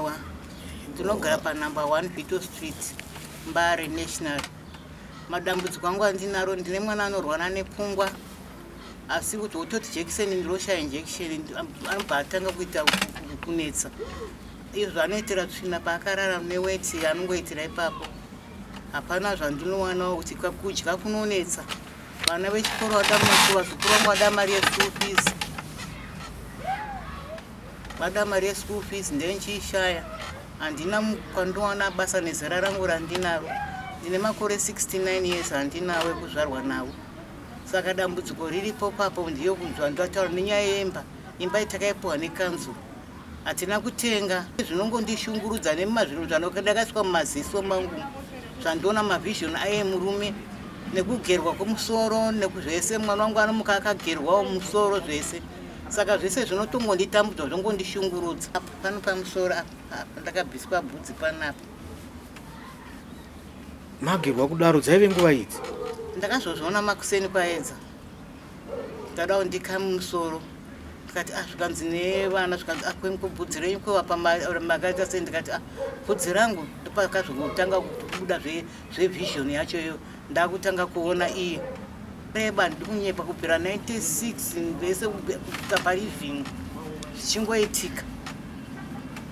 Munaiwa. Ndinogara panumber 1 Vito Street, Mbare National. Madambudziko angu andinaro, ndine mwana anorwara nepfungwa, asi kuti utoti jekiseni ndiroshaya injection, anobva atanga kuita kunetsa. Izvo anoitira tsvina paakarara neweti anongoitira ipapo. Hapana zvandinowanawo kuti kudya kunonetsa. Vana vechikoro vada masuwa, zvikuru vangu vada mari yeschool fees. Vada mari yeschool fees ndenchiishaya. Handina kwandowana basa nezera rangu randinaro. Ndine makore 69 years handinawo ekuzvarwa nawo. Saka dambudziko riripo papo ndiyo kunzwa ndataura nenyaya yemba. Imba itakaipiwa nekanzuru. Hatina kutenga. Zvinongondishungurudza nemazvinhu zvandakaiswa mumaziso mangu. Zvandiona mavision aye murume nekugerwa kwemusoro nekuzvese mwana wangu anomuka akagerwawo musoro zvese. Saka zvese zvinotongonditambudza zvongondishungurudza. Pano pamusoro apa ndakabviswa bvudzi panapa. Magerwa kudaro dzaive nguva idzi? Ndakazozviona makuseni kwaedza. Ndada kundikama musoro. Ndikati ah zvikanzi nevana zvikanzi ah bvudzi renyu kwewapa makaita sei, ndikati ah bvudzi rangu ndopakazotanga kubuda zvevision yacho iyo ndakutanga kuona iyi. Reba ndikunyepa kubvira 96 vese kusvika pari zvino zvichingoitika.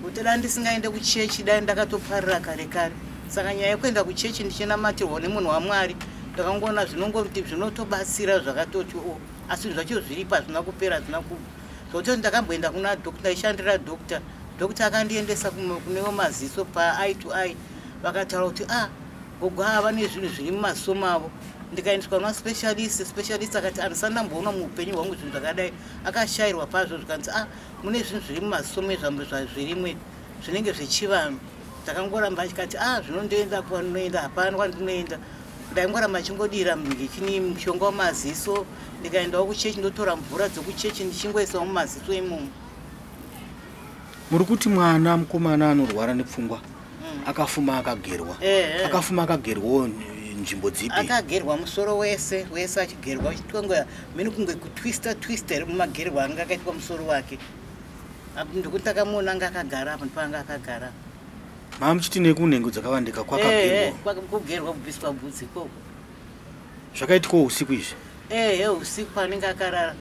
Kuti dai ndisingaende kuchechi dai ndakatoparira kare kare. Saka nyaya yekuenda kuchechi ndichinamatirwa nemunhu waMwari ndakangoona zvinongoti zvinotobatsira zvakatoti o asi zvacho zviripo hazvina kupera hazvina kubva. Zvekuti ndakamboenda kuna doctor, ndaishandira doctor. Doctor akandiendesa kune maziso pa eye to eye. Vakataura kuti ah gogo ava vane zvinhu zviri mumaziso mavo. Ndikaendeswa kuna specialist, specialist akati handisati ndamboona muupenyu hwangu zvinhu zvakadai. Akashayirwa pazvo zvikanzi ah mune zvinhu zviri mumaziso mezvambo zvirimwe zvinenge zvechivanhu. Ndakangoramba achikati ah zvinondoenda kwandinoenda hapana kwandinoenda. Ndaingoramba achingodira ndikini mushonga wemaziso, ndikaendawo kuchechi ndotora mvura dzekuchechi ndichingoisawo mumaziso imomo. Muri kuti mwana mukomana anorwara nepfungwa akafuma akagerwa. Akafuma akagerwawo nzvimbo dzipi? Akagerwa musoro wese wese achigerwa achitonga mene kunge kutwista twista iri mumagerwa anga akaitwa musoro wake. Ndikuti ndakamuona anga akagara apo ndipo anga akagara. Mamuchiti nekunhengo dzakavandika kwakagerwa. Kugerwa kubviswa bvudzi ikoko. Zvakaitikawo usiku izvi? Ehe usiku paanenge akarara.